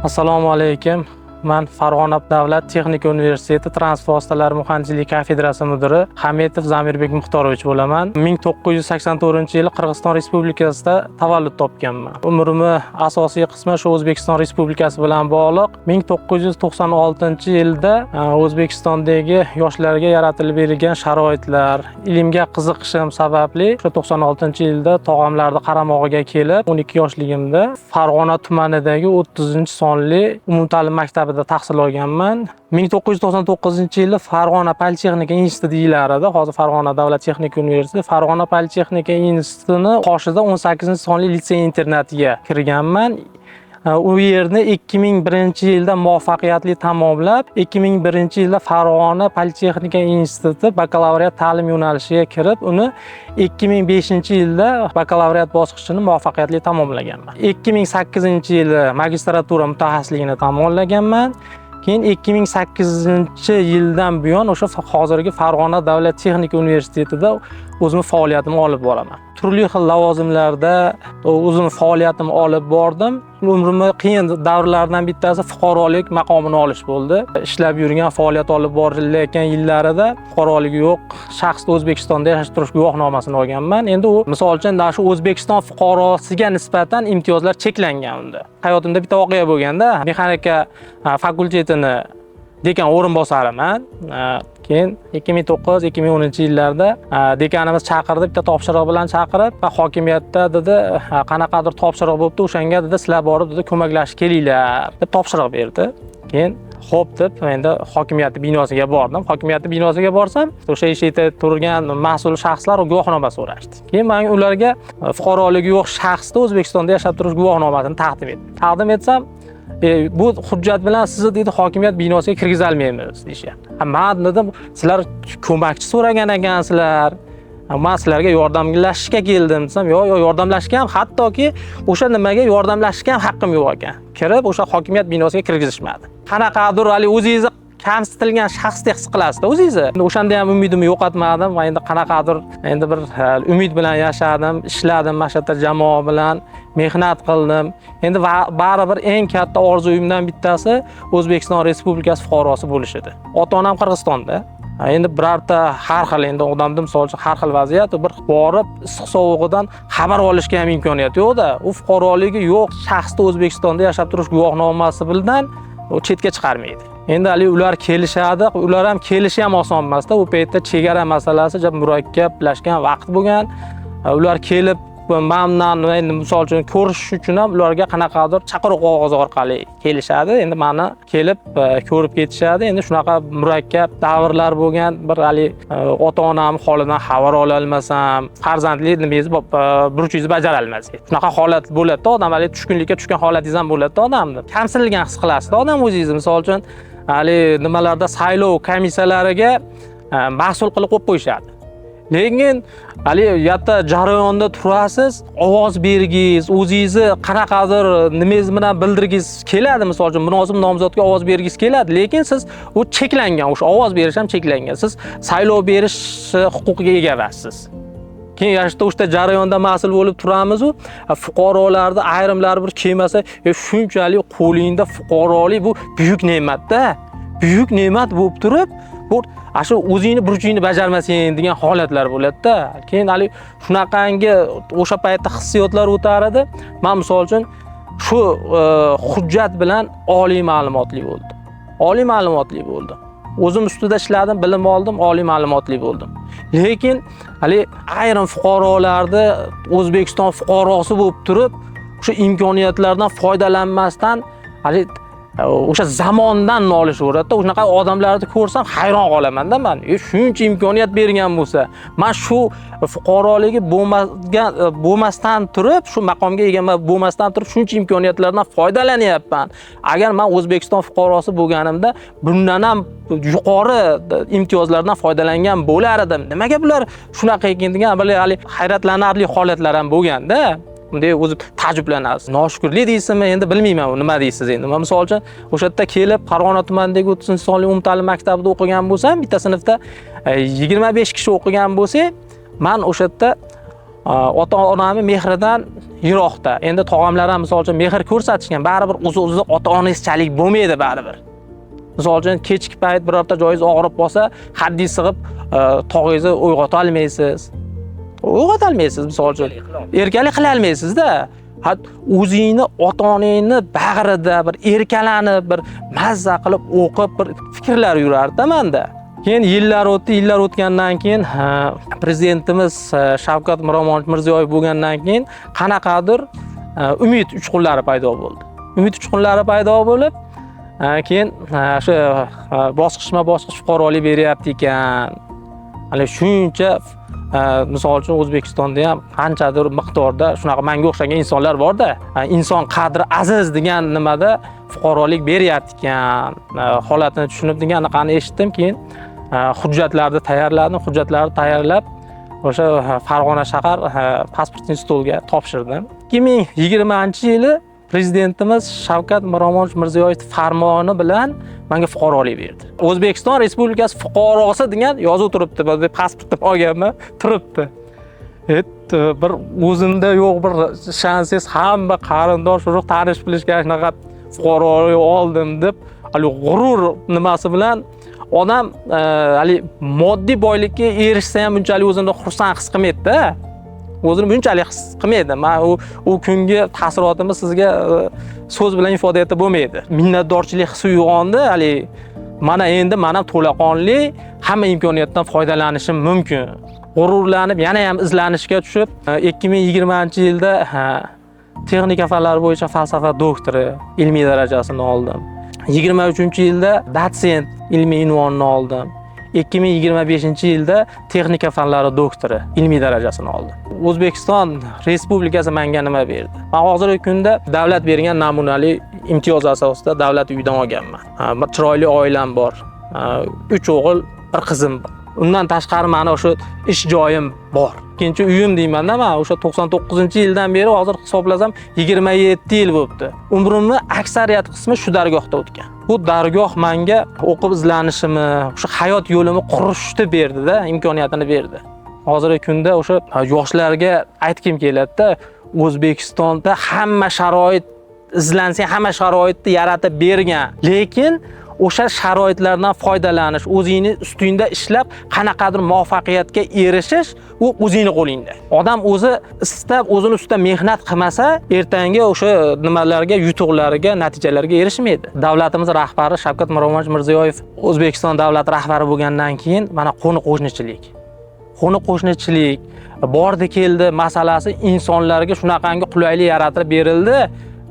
Assalomu alaykum. Man Farg'ona davlat texnika universiteti transport vositalari muhandisligi kafedrasi mudiri Hametov Zamirbek Muxtorovich bo'laman. 1984-yili Qirg'iziston Respublikasida tavallud topganman. Umrimni asosiy qismi shu O'zbekiston Respublikasi bilan bog'liq. 1996-yilda O'zbekistondagi yoshlarga yaratilib berilgan sharoitlar, ilmga qiziqishim sababli o'sha 96-yilda tog'amlarni qaramog'iga kelib, 12 yoshligimda Farg'ona tumanidagi 30-sonli umumta'lim maktabida tahsil olganman. 1999-yili Farg'ona politexnika instituti deyilardi. Hozir Farg'ona davlat texnika universiteti. Farg'ona politexnika institutini qoshida 18-sonli litsey internatiga kirganman. U yerni 2001-yilda muvaffaqiyatli tamomlab, 2001-yilda Farg'ona politexnika instituti bakalavriat ta'lim yo'nalishiga kirib, uni 2005-yilda bakalavriat bosqichini muvaffaqiyatli tamomlaganman. 2008-yili magistratura mutaxassisligini tamomlaganman. Keyin 2008-yildan buyon o'sha hozirgi Farg'ona davlat texnika universitetida o'zimni faoliyatimni olib boraman. Turli xil lavozimlarda o'zimni faoliyatimni olib bordim. Umrimni qiyin davrlaridan bittasi fuqarolik maqomini olish bo'ldi. Ishlab yurgan, faoliyat olib borilayotgan yillarida fuqaroligi yo'q shaxsni O'zbekistonda yashab turish guvohnomasini olganman. Endi u, misol uchun, shu O'zbekiston fuqarosiga nisbatan imtiyozlar cheklangan unda. Hayotimda bitta voqea bo'lganda, mexanika fakultetini dekan o'rinbosariman. Keyin 2009-2010 yillarda dekanimiz chaqirdi, bitta topshiriq bilan chaqirib, va hokimiyatda, dedi, qanaqadir topshiriq bo'libdi, o'shanga, dedi, sizlar borib, dedi, ko'maklashib kelinglar deb topshiriq berdi. Keyin xo'p deb endi hokimiyat binosiga bordim. Hokimiyat binosiga borsam, o'sha eshikda turgan mas'ul shaxslar guvohnoma so'rashdi. Keyin men ularga fuqaroligi yo'q shaxsni O'zbekistonda yashab turish guvohnomasini taqdim etdim. Taqdim etsam, bu hujjat bilan sizni, deydi, hokimiyat binosiga kirgizolmaymiz deyishyapti. Ha, man dedim, sizlar ko'makchi so'ragan ekansizlar. Ha, man sizlarga yordamlashishga keldim desam, yo'q, yo'q, yordamlashishga ham, hattoki o'sha nimaga yordamlashishga ham haqqim yo'q ekan. Kirib o'sha hokimiyat binosiga kirgizishmadi. Qanaqadir hali o'zingizni kamsitilgan shaxsdek his qilasizda o'zingizni. Endi o'shanda ham umidimni yo'qotmadim va endi qanaqadir endi bir umid bilan yashadim, ishladim mana shu yerda jamoa bilan, mehnat qildim. Endi baribir eng katta orzuyimdan bittasi O'zbekiston Respublikasi fuqarosi bo'lish edi. Ota-onam Qirg'izistonda. Ha, endi birorta har xil endi odamda, misol uchun, har xil vaziyat, bir borib issiq sovug'idan xabar olishga ham imkoniyat yo'qda. U fuqaroligi yo'q shaxsni O'zbekistonda yashab turish guvohnomasi bilan u chetga chiqarmaydi. Endi hali ular kelishadi, ular ham kelishi ham oson emasda. U paytda chegara masalasi juda murakkablashgan vaqt bo'lgan. Ular kelib mandan endi, misol uchun, ko'rishish uchun ham ularga qanaqadir chaqiruq qog'ozi orqali kelishadi. Endi mani kelib ko'rib ketishadi. Endi shunaqa murakkab davrlar bo'lgan. Bir hali ota-onam holidan xabar ola olmasam, farzandli nimangizni burchingizni bajara olmasangiz. Shunaqa holat bo'ladi-da, odam hali tushkunlikka tushgan holatingiz ham bo'ladi-da odamni. Kamsitilgan his qilasizda odam o'zingizni. Misol uchun, hali nimalarda saylov komissiyalariga mas'ul qilib qo'yib qo'yishadi. Lekin hali yatta jarayonda turasiz, ovoz bergingiz, o'zingizni qanaqadir nimangiz bilan bildirgingiz keladi, misol uchun, munosib nomzodga ovoz bergingiz keladi, lekin siz u cheklangan, o'sha ovoz berish ham cheklangan. Siz saylov berish huquqiga ega emassiz. Keyin yana shu o'sha jarayonda mas'ul bo'lib turamiz u fuqarolarni ayrimlari bir kelmasa, shunchalik qo'lingda fuqarolik, bu buyuk ne'matda. Buyuk ne'mat bo'lib turib, bu shu o'zingni burchingni bajarmasang degan holatlar bo'ladi-da. Keyin hali shunaqangi o'sha paytda hissiyotlar o'tar edi. Men, misol uchun, shu hujjat bilan oliy ma'lumotli bo'ldim. Oliy ma'lumotli bo'ldim. O'zim ustida ishladim, bilim oldim, oliy ma'lumotli bo'ldim. Lekin hali ayrim fuqarolarni O'zbekiston fuqarosi bo'lib turib, o'sha imkoniyatlardan foydalanmasdan hali o'sha zamondan nolishaveradida. Shunaqa odamlarni ko'rsam, hayron qolamanda man. Shuncha imkoniyat bergan bo'lsa, man shu fuqaroligi bo'lmagan bo'lmasdan turib, shu maqomga ega bo'lmasdan turib, shuncha imkoniyatlardan foydalanyapman. Agar man O'zbekiston fuqarosi bo'lganimda, bundan ham yuqori imtiyozlardan foydalangan bo'lar edim. Nimaga bular shunaqa ekan degan bir hali hayratlanarli holatlar ham bo'lganda. Bunday o'zi taajjublanasiz. Noshukrlik deysizmi, endi bilmayman u nima deysiz endi. Men, misol uchun, o'sha yerda kelib Farg'ona tumanidagi 30-sonli umumta'lim maktabida o'qigan bo'lsam, bitta sinfda 25 kishi o'qigan bo'lsak, man o'sha yerda Ota-onamni mehridan yiroqda. Endi tog'amlar ham misol uchun mehr ko'rsatishgan, baribir o'zi ota-onangizchalik bo'lmaydi baribir. Misol uchun kechki payt birorta joyingiz og'rib qolsa, haddingiz sig'ib tog'ingizni uyg'ota olmaysiz. Uyg'ota olmaysiz misol uchun. Erkalik qila olmaysiz-da. O'zingni ota-onangni bag'rida bir erkalanib, bir mazza qilib o'qib, bir fikrlar yurardi menda. Keyin yillar o'tdi, yillar o'tgandan keyin prezidentimiz Shavkat Miromonovich Mirziyoyev bo'lgandan keyin qanaqadir umid uchqunlari paydo bo'ldi. Umid uchqunlari paydo bo'lib, keyin o'sha bosqichma-bosqich fuqarolik beryapti ekan. Hali shuncha misol uchun O'zbekistonda ham qanchadir miqdorda shunaqa menga o'xshagan insonlar borda. Inson qadri aziz degan nimada fuqarolik beryapti ekan. Holatini tushunib degan anaqani eshitdim. Keyin hujjatlarni tayyorladim, hujjatlarni tayyorlab o'sha Farg'ona shahar pasportni stolga topshirdim. 2020-yili prezidentimiz Shavkat Miromonovich Mirziyoyev farmoni bilan menga fuqarolik berdi. O'zbekiston Respublikasi fuqarosi degan yozuv turibdi. Men pasportni olganman, turibdi. Bir o'zimda yo'q bir shansiz hamma qarindosh urug' tanish bilishga shunaqa fuqarolik oldim deb hali g'urur nimasi bilan odam hali moddiy boylikka erishsa ham bunchalik o'zini xursand his qilmaydi-da. O'zini bunchalik his qilmaydi. Men u kungi taassurotimni sizga so'z bilan ifoda etib bo'lmaydi. Minnatdorchilik hissi uyg'ondi. Hali mana endi men ham to'laqonli hamma imkoniyatdan foydalanishim mumkin. G'ururlanib yana ham izlanishga tushib, 2020-yilda texnika fanlari bo'yicha falsafa doktori ilmiy darajasini oldim. 23-yilda dotsent ilmiy unvonini oldim. 2025-yilda texnika fanlari doktori ilmiy darajasini oldim. O'zbekiston Respublikasi menga nima berdi? Men hozirgi kunda davlat bergan namunali imtiyoz asosida davlat uyidan olganman. Bir chiroyli oilam bor. 3 o'g'il, 1 qizim bor. Undan tashqari meni o'sha ish joyim bor. Ikkinchi uyim deyman-da men o'sha 99-yildan beri hozir hisoblasam 27 yil bo'libdi. Umrimni aksariyat qismi shu dargohda o'tgan. Bu dargoh menga o'qib izlanishimni, o'sha hayot yo'limni qurishni berdi-da, imkoniyatini berdi. Hozirgi kunda o'sha yoshlarga aytgim keladi-da, O'zbekistonda hamma sharoit izlansang hamma sharoitni yaratib bergan. Lekin o'sha sharoitlardan foydalanish, o'zingni ustingda ishlab qanaqadir muvaffaqiyatga erishish u o'zingni qo'lingda. Odam o'zi istab, o'zini ustida mehnat qilmasa, ertangi o'sha nimalarga, yutuqlarga, natijalarga erishmaydi. Davlatimiz rahbari Shavkat Miromonovich Mirziyoyev O'zbekiston davlat rahbari bo'lgandan keyin mana qo'ni-qo'shnichilik. Qo'ni-qo'shnichilik, bordi keldi masalasi insonlarga shunaqangi qulaylik yaratib berildi.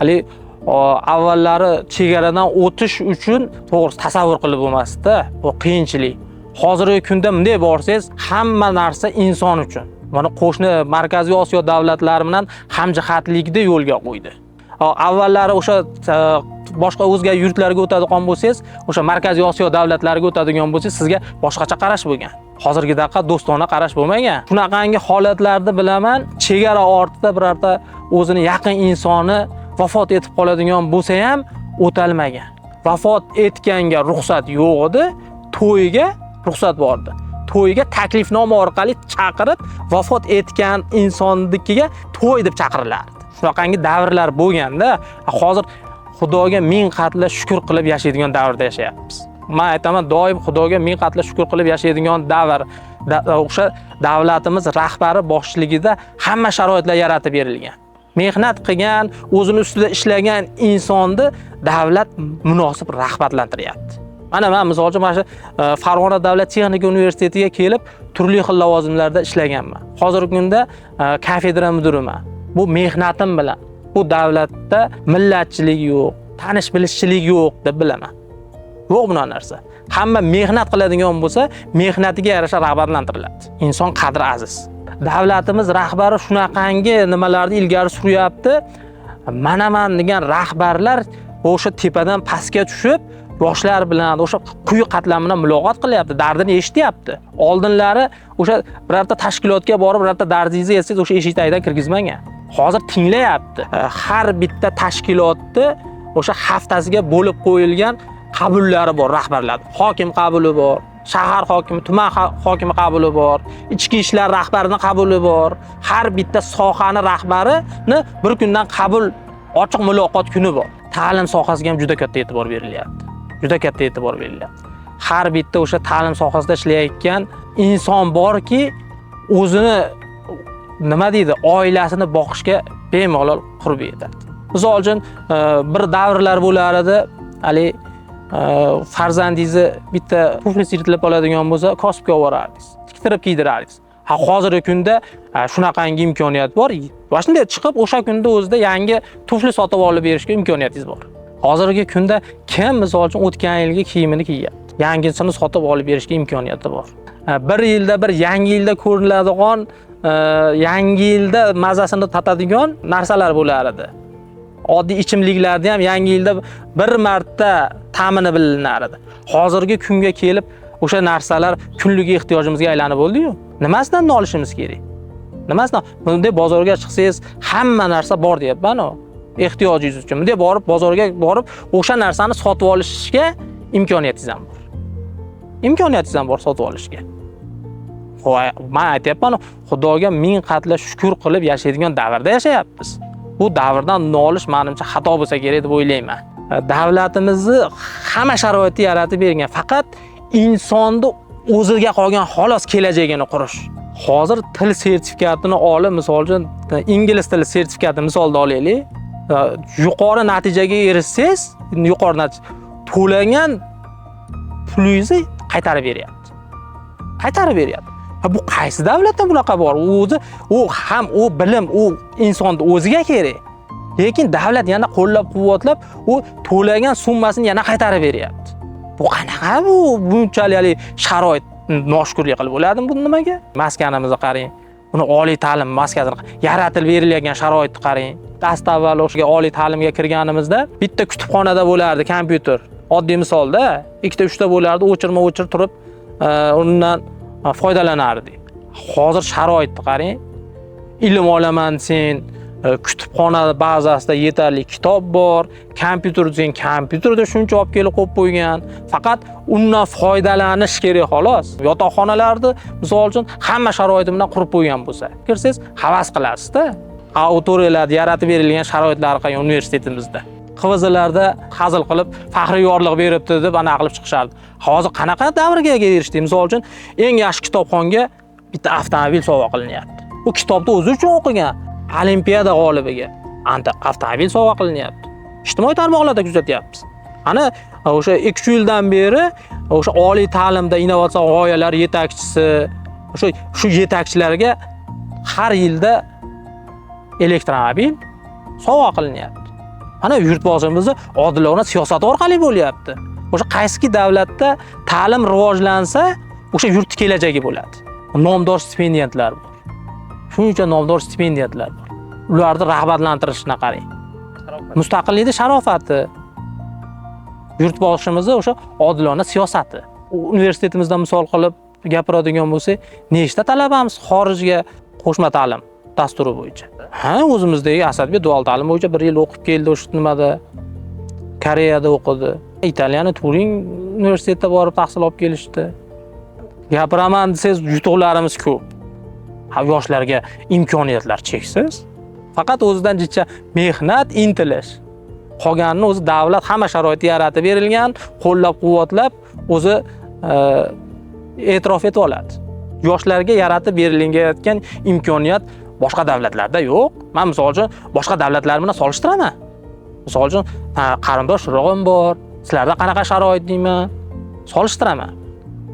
Hali avvallari chegaradan o'tish uchun to'g'risi tasavvur qilib bo'lmasdi-da, bu qiyinchilik. Hozirgi kunda bunday borsangiz, hamma narsa inson uchun. Mana qo'shni Markaziy Osiyo davlatlari bilan hamjihatlikni yo'lga qo'ydi. Avvallari o'sha boshqa o'zga yurtlarga o'tadigan bo'lsangiz, o'sha Markaziy Osiyo davlatlariga o'tadigan bo'lsangiz, sizga boshqacha qarash bo'lgan. Hozirgidaqa do'stona qarash bo'lmagan. Shunaqangi holatlarni bilaman, chegara ortida birorta o'zini yaqin insoni vafot etib qoladigan bo'lsa ham o'talmagan. Vafot etganga ruxsat yo'q edi, to'yiga ruxsat bor edi. To'yiga taklifnoma orqali chaqirib, vafot etgan insonnikiga to'y deb chaqirilardi. Shunaqangi davrlar bo'lganda, hozir Xudoga ming qatla shukr qilib yashaydigan davrda yashayapmiz. Men aytaman, doim Xudoga ming qatla shukr qilib yashaydigan davr. O'sha davlatimiz rahbari boshchiligida hamma sharoitlar yaratib berilgan. Mehnat qilgan, o'zini ustida ishlagan insonni davlat munosib rag'batlantiryapti. Mana men misol uchun mana shu Farg'ona davlat texnika universitetiga kelib turli xil lavozimlarda ishlaganman. Hozirgi kunda kafedra mudiriman. Bu mehnatim bilan. Bu davlatda millatchilik yo'q, tanish bilishchilik yo'q deb bilaman. Yo'q bunaqa narsa. Hamma mehnat qiladigan bo'lsa, mehnatiga yarasha rag'batlantiriladi. Inson qadri aziz. Davlatimiz rahbari shunaqangi nimalarni ilgari suryapti. Manaman degan rahbarlar o'sha tepadan pastga tushib, yoshlar bilan, o'sha quyi qatlam bilan muloqot qilyapti, dardini eshityapti. Oldinlari o'sha birorta tashkilotga borib, birorta dardingizni aytsangiz, o'sha eshik tagidan kirgizmagan. Hozir tinglayapti. Har bitta tashkilotni o'sha haftasiga bo'lib qo'yilgan qabullari bor rahbarlar. Hokim qabuli bor, Shahar hokimi, tuman hokimi qabuli bor, ichki ishlar rahbarini qabuli bor. Har bitta sohani rahbarini bir kundan qabul, ochiq muloqot kuni bor. Ta'lim sohasiga ham juda katta e'tibor berilyapti. Juda katta e'tibor berilyapti. Har bitta o'sha ta'lim sohasida ishlayotgan inson borki, o'zini nima deydi, oilasini boqishga bemalol qurbi yetadi. Misol uchun, bir davrlar bo'lar edi, hali farzandingizni bitta tuflisi yirtilib oladigan bo'lsa, kosibga olib borardingiz, tiktirib kiydirardingiz. Ha, hozirgi kunda shunaqangi imkoniyat bor. Va shunday chiqib o'sha kunda o'zida yangi tufli sotib olib berishga imkoniyatingiz bor. Hozirgi kunda kim misol uchun o'tgan yilgi kiyimini kiyyapti? Yangisini sotib olib berishga imkoniyati bor. Bir yilda bir yangi yilda ko'rinadigan, yangi yilda mazasini tatadigan narsalar bo'lar edi. Oddiy ichimliklarni ham yangi yilda bir marta ta'mini bilinar edi. Hozirgi kunga kelib o'sha narsalar kunlik ehtiyojimizga aylanib bo'ldi-yu. Nimasidan olishimiz kerak? Nimasidan? Bunday bozorga chiqsangiz hamma narsa bor deyapman-ku. Ehtiyojingiz uchun. Bunday borib bozorga borib o'sha narsani sotib olishga imkoniyatingiz ham bor. Imkoniyatingiz ham bor sotib olishga. Voy, men aytyapman, Xudoga ming qatla shukr qilib yashaydigan davrda yashayapmiz. Bu davrdan nolish menimcha xato bo'lsa kerak deb o'ylayman. Davlatimizni hamma sharoitni yaratib bergan, faqat insonni o'ziga qolgan xolos kelajagini qurish. Hozir til sertifikatini olib, misol uchun ingliz tili sertifikatini misolda olaylik. Yuqori natijaga erishsangiz, yuqori natija to'langan pulingizni qaytarib beryapti. Qaytarib beryapti. Ha, bu qaysi davlatda bunaqa bor? U o'zi, u ham u bilim, u insonni o'ziga kerak. Lekin davlat yana qo'llab-quvvatlab, u to'lagan summasini yana qaytarib beryapti. Bu qanaqa bu bunchalik hali sharoit noshukurlik qilib bo'ladimi bu nimaga? Maskanimizni qarang. Uni oliy ta'lim maskasini yaratilib berilgan sharoitni qarang. Dastavval o'sha oliy ta'limga kirganimizda bitta kutubxonada bo'lardi kompyuter. Oddiy misolda ikkita uchta bo'lardi, o'chirma o'chir turib, undan foydalanardik. Hozir sharoitni qarang. Ilm olaman sen, kutubxona bazasida yetarli kitob bor, kompyuter desang kompyuterda shuncha olib kelib qo'yib qo'ygan. Faqat undan foydalanish kerak xolos. Yotoqxonalarni misol uchun hamma sharoiti bilan qurib qo'ygan bo'lsa, kirsangiz havas qilasizda. Auditoriyalarda yaratib berilgan sharoitlar qilgan universitetimizda. QVZlarda hazil qilib faxriy yorliq beribdi deb ana qilib chiqishardi. Hozir qanaqa davrga erishdik? Misol uchun eng yaxshi kitobxonga bitta avtomobil sovg'a qilinyapti. U kitobni o'zi uchun o'qigan olimpiada g'olibiga avtomobil sovg'a qilinyapti. Ijtimoiy tarmoqlarda kuzatyapmiz. Ana o'sha 2-3 yildan beri o'sha oliy ta'limda innovatsion g'oyalar yetakchisi, o'sha shu yetakchilarga har yilda elektromobil sovg'a qilinyapti. Ana yurtboshimizni odilona siyosati orqali bo'lyapti. O'sha qaysiki davlatda ta'lim rivojlansa, o'sha yurt kelajagi bo'ladi. Nomdor stipendiyatlar bor. Shuncha nomdor stipendiyatlar bor. Ularni rag'batlantirishni qarang. Mustaqillikning sharofati. Yurtboshimizni o'sha odilona siyosati. Universitetimizdan misol qilib gapiradigan bo'lsak, nechta talabamiz xorijga qo'shma ta'lim dasturi bo'yicha. Ha, o'zimizdagi Asadbek dual ta'lim bo'yicha bir yil o'qib keldi o'sha nimada. Koreyada o'qidi. Italiyani Turin universitetida borib tahsil olib kelishdi. Gapiraman desangiz yutuqlarimiz ko'p. Ha, yoshlarga imkoniyatlar cheksiz. Faqat o'zidan jicha mehnat, intilish. Qolganini o'zi davlat hamma sharoitni yaratib berilgan, qo'llab-quvvatlab o'zi e'tirof etib oladi. Yoshlarga yaratib berilayotgan imkoniyat boshqa davlatlarda yo'q. Men misol uchun boshqa davlatlar bilan solishtiraman. Misol uchun, qarindosh urug'im bor, sizlarda qanaqa sharoit deyman, solishtiraman.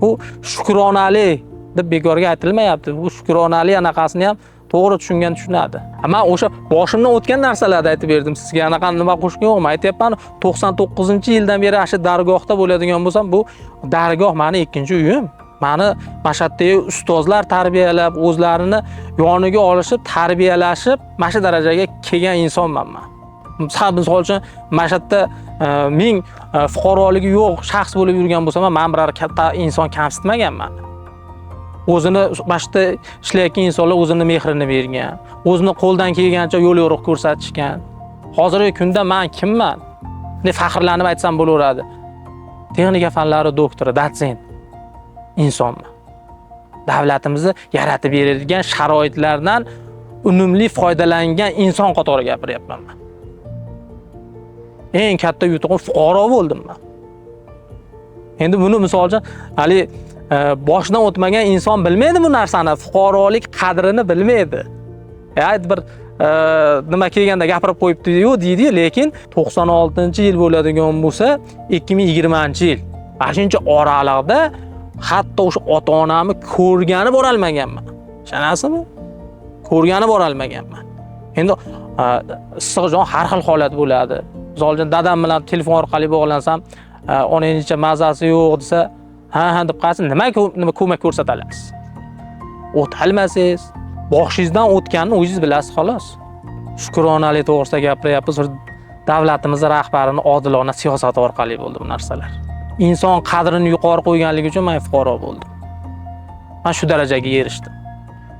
Bu shukronalik deb bekorga aytilmayapti. Bu shukronalik anaqasini ham to'g'ri tushungan tushunadi. Men o'sha boshimdan o'tgan narsalarni aytib berdim sizga. Anaqa nima qo'shgan yo'qman. Aytyapman, 99-yildan beri shu dargohda bo'ladigan bo'lsam, bu dargoh meni ikkinchi uyim. Meni mana shu yerdagi ustozlar tarbiyalab, o'zlarini yoniga olishib, tarbiyalashib, mana shu darajaga kelgan insonman men. Misol uchun, mana shu yerda ming fuqaroligi yo'q shaxs bo'lib yurgan bo'lsam, men biror katta inson kamsitmaganman. O'zini mana shu yerda ishlayotgan insonlar o'zini mehrini bergan, o'zini qo'ldan kelgancha yo'l yo'riq ko'rsatishgan. Hozirgi kunda men kimman? Ne faxrlanib aytsam bo'laveradi. Texnika fanlari doktori, dotsent. insonman. Davlatimizni yaratib berilgan sharoitlardan unumli foydalangan inson qatori gapiryapman man. Eng katta yutug'im fuqaro bo'ldim man. Endi buni misol uchun hali boshidan o'tmagan inson bilmaydi bu narsani, fuqarolik qadrini bilmaydi. Bir nima kelganda gapirib qo'yibdi-yu deydi, lekin 96-yil bo'ladigan bo'lsa, 2020-yil. Mana shuncha oraliqda hatto o'sha ota-onamni ko'rgani borolmaganman. Ishonasizmi? Ko'rgani borolmaganman. Endi issiq jon har xil holat bo'ladi. Misol uchun dadam bilan telefon orqali bog'lansam, onangcha mazasi yo'q desa, ha ha deb qarasa, nima ko'mak ko'rsata olasiz? O'tolmasangiz, boshingizdan o'tganini o'zingiz bilasiz xolos. Shukronalik to'g'risida gapiryapmiz. Davlatimiz rahbarini odilona siyosati orqali bo'ldi bu narsalar. Inson qadrini yuqori qo'yganligi uchun men fuqaro bo'ldim. Men shu darajaga erishdim.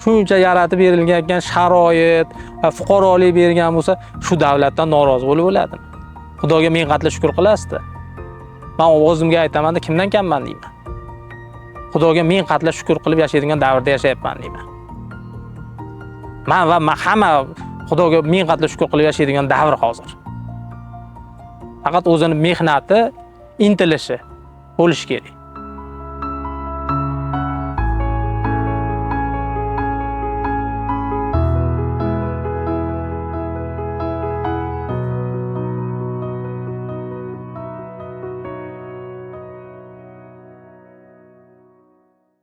Shuncha yaratib berilgan sharoit va fuqarolik bergan bo'lsa, shu davlatdan norozi bo'lib bo'ladimi? Xudoga ming qatla shukr qilasizda. Men o'zimga aytaman-da, kimdan kamman deyman. Xudoga ming qatla shukr qilib yashaydigan davrda yashayapman deyman. Men va hamma Xudoga ming qatla shukr qilib yashaydigan davr hozir. Faqat o'zini mehnati, intilishi bo'lishi kerak.